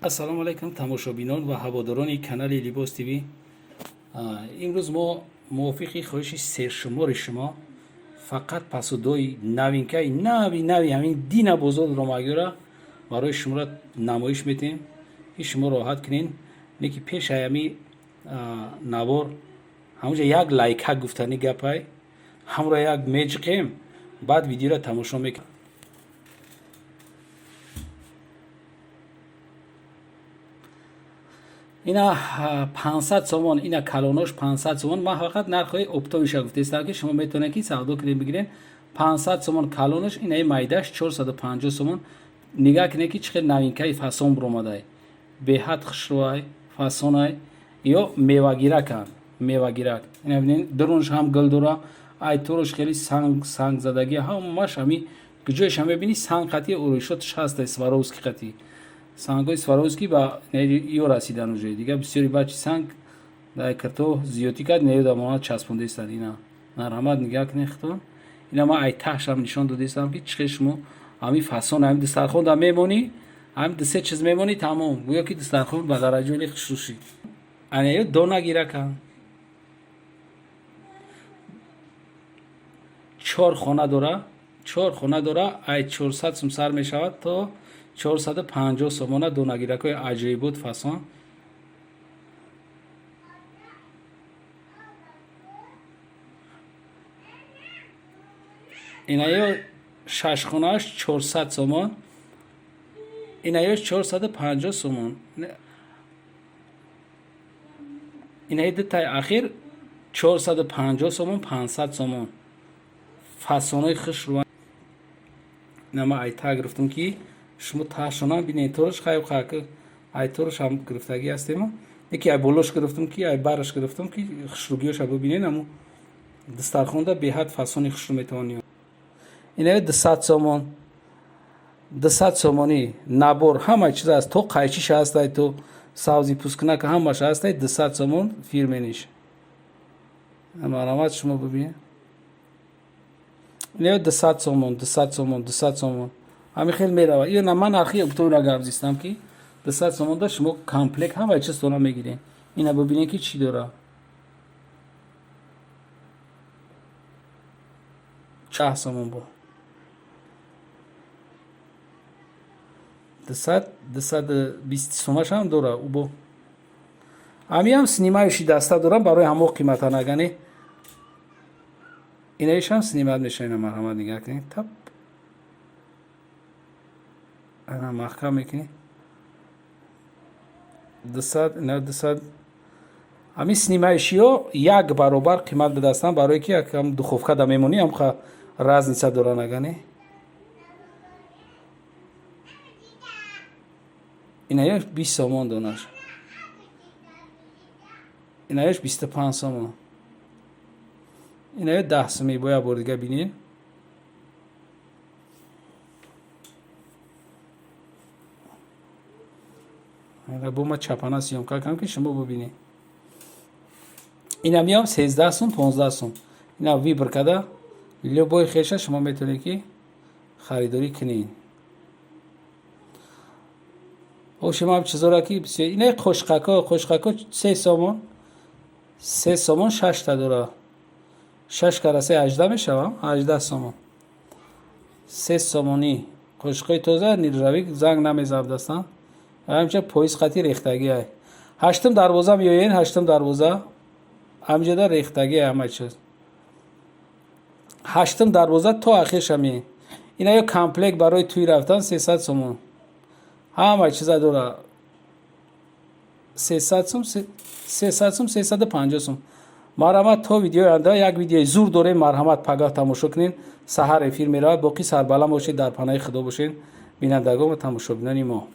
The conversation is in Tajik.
Ассалому алайкум, тамошобинон ва ҳаводорони канали Либос ТВ. Имрӯз мо мувофиқи хоҳиши сершумори шумо фақат посудои новинкаи нави нави ҳамин дина бозор ромагиёра барои шуморо намоиш метиҳем, ки шумо роҳат кунед. Леки пешаи ҳами навор ҳамонҷа як лайка гуфтани гапай ҳамро як меҷиқем, баъд видеоро тамошо мекунем. Ина 500 сомон, ина калонош 500 сомон. Ман фақат нархҳои оптовиша гуфтаистам, ки шумо метавонед, ки савдо кунед, бигиред. 500 сомон калонош, инаи майдаш 450 сомон. Нигаҳ кунед, ки чӣ хел новинкаи фасон буромадай, беҳад хушрӯай, фасонай. Ё мевагираканд, мевагирак. Ина бинед, дурунш ҳам гул дора, ай туруш хеле санг сангзадагӣ, ҳамаш ҳами ҷояша мебинӣ, санг қатӣ ороишотш ҳастай, Сваровски қатӣ, сангҳои Сваровски ба ё расидан уже дига бисёри бачи санг дар кирто зиёдтӣ кард, неё дар монад часпондаистанд. Ина марҳамат, нигаҳ кунед худтон. Ина ман ай таҳшам нишон додаистам, ки чӣ хел шумо ҳамин фасон, ҳамин дастархон да мемонӣ, ҳамин дусе чиз мемонӣ, тамом, гӯё ки дастархон ба дараҷои хушрӯ шид. Ана ё дона гиракан, чор хона дора, чор хона дора, ай 400 сум сар мешавад то 450 сомона. Донагиракҳои аҷоибот, фасон. Инаё шашхонааш 400 сомон, инаёш 450 сомон. Инаи дутаи ахир 450 сомон, 500 сомон, фасонои хушрӯ. Ина ман айта гирифтам, ки шумо таҳшонам бинед. Тораш хайр, ай тораш ҳам гирифтагӣ ҳастем, яки ай болош гирифтам, ки ай бараш гирифтам, ки хушрӯгиёша бибинед. Аму дастархонда беҳад фасони хушрӯ метавонӣ. Инаи 200 сомон, 200 сомонӣ набор, ҳама чиз аст, то қайчиш ҳастай, то савзи пускунака, ҳамаш ҳастай. 200 сомон фирмениш, марҳамат, шумо бибинед. Инаё 200 сомон, 200 сомон, 200 сомон, ҳамин хел меравад. Ё ман нархи оптовира гап зистам, ки 200 сомонда шумо комплект ҳамаи чизтона мегиред. Ина бибинед, ки чӣ дора. 10 сомон бо 200, 220 сомашам дора. Бо ҳамиам снимающий даста дорам, барои ҳамо қимата нагане. Инаишам снимать мешава. Ина марҳамат, нигаҳ кунед, тап, ана маҳкам мекунӣ. 200, ина 200. Ҳамин снимающийҳо як баробар қимат бидастанд, барое ки якам духовкада мемонӣ, ҳамха разница дора нагане. Инаёш 20 сомон донаш, инаёш 25 сомон, инаё 10 сомӣ. Бо як бор дига бинед. Бо ма чапана съёмка кардам, ки шумо бибинед. Ина миём 13 сум, 15 сум. Ина выбор карда, любой хеша шумо метавонед, ки харидорӣ кунед. Ошимам чизора ки ина қошқако, қошқако 3 сомон, 3 сомон, шашта дора, шаш кара се 18 мешавам, 18 сомон, 3 сомонӣ. Қошиқҳои тоза, нержавик, занг намезаб дастам. Ҳамча поиз қати рехтагӣ. Ай ҳаштум дарвоза меоен, ҳаштум дарвоза ҳамҷода рехтагӣ, ҳама чиз. Ҳаштум дарвоза то ахирша меен. Ина ё комплект барои тӯй рафтан 300 сомон, ҳама чиза дора, 300 сум, 300 сум, 350 сум. Марҳамат, то видеои оянда як видеои зур дорем. Марҳамат, пагаҳ тамошо кунед, саҳар эфир меравад. Боқӣ сарбаланд бошед, дар паноҳи Худо бошед, бинандагон ва тамошобинони мо.